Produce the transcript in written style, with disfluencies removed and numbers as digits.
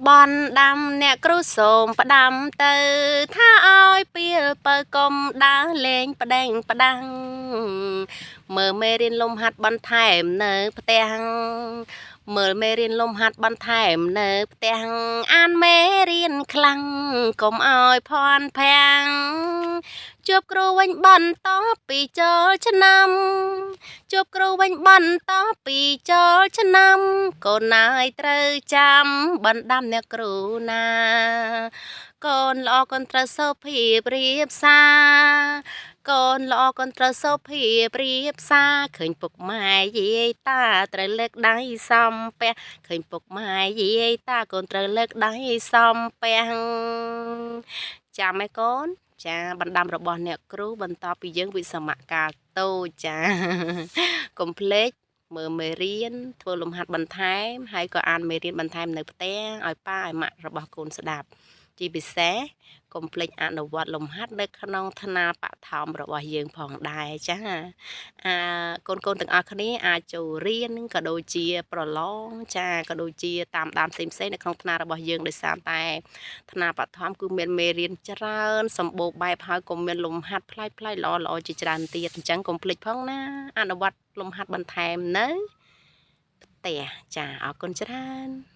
បណ្ដាំអ្នកគ្រូសូមផ្ដាំទៅ ថាឲ្យពីលពៅកុំដើរលេងប្តេងផ្ដាំងមើលមេរៀនលំហាត់បន្ថែមនៅផ្ទះមើលមេរៀនលំហាត់បន្ថែមនៅផ្ទះអានមេរៀនខ្លាំងកុំឲ្យភ័ន្តភាំងជួបគ្រូវិញបន្តពីចូលឆ្នាំជួបគ្រូវិញបន្តពីចូលឆ្នាំកូនណាយត្រូវចាំបណ្ដាំអ្នកគ្រូណា កូនល្អកូនត្រូវសុភាពរៀបសារកូនល្អកូនត្រូវសុភាពរៀបសារឃើញពុកម៉ែយាយតាត្រូវលើកដៃសំពះឃើញពុកម៉ែយាយតាកូនត្រូវលើកដៃសំពះចាំឯកូនចាបណ្ដាំរបស់អ្នកគ្រូបន្តពីយើងវិសមកាលតូចចាកុំភ្លេចមើលមេរៀនធ្វើលំហាត់បន្ថែមហើយក៏អានមេរៀនបន្ថែមនៅផ្ទះឲ្យប៉ាឲ្យម៉ាក់របស់កូនស្ដាប់ជាពិសេសកុំភ្លេចអនុវត្តលំហាត់នៅក្នុងថ្នាលបឋមរបស់យើងផងដែរចាអាកូនកូនទាំងអស់គ្នាអាចចូលរៀនក៏ដូចជាប្រឡងចាក៏ដូចជាតាមដានផ្សេងផ្សេងនៅក្នុងថ្នាលរបស់យើងដោយសារតែថ្នាលបឋមគឺមានមេរៀនច្រើនសម្បូរបែបហើយក៏មានលំហាត់ប្លែកប្លែកល្អល្អជាច្រើនទៀតអញ្ចឹងកុំភ្លេចផងណាអនុវត្តលំហាត់បន្ថែមនៅផ្ទះចាអរគុណច្រើន។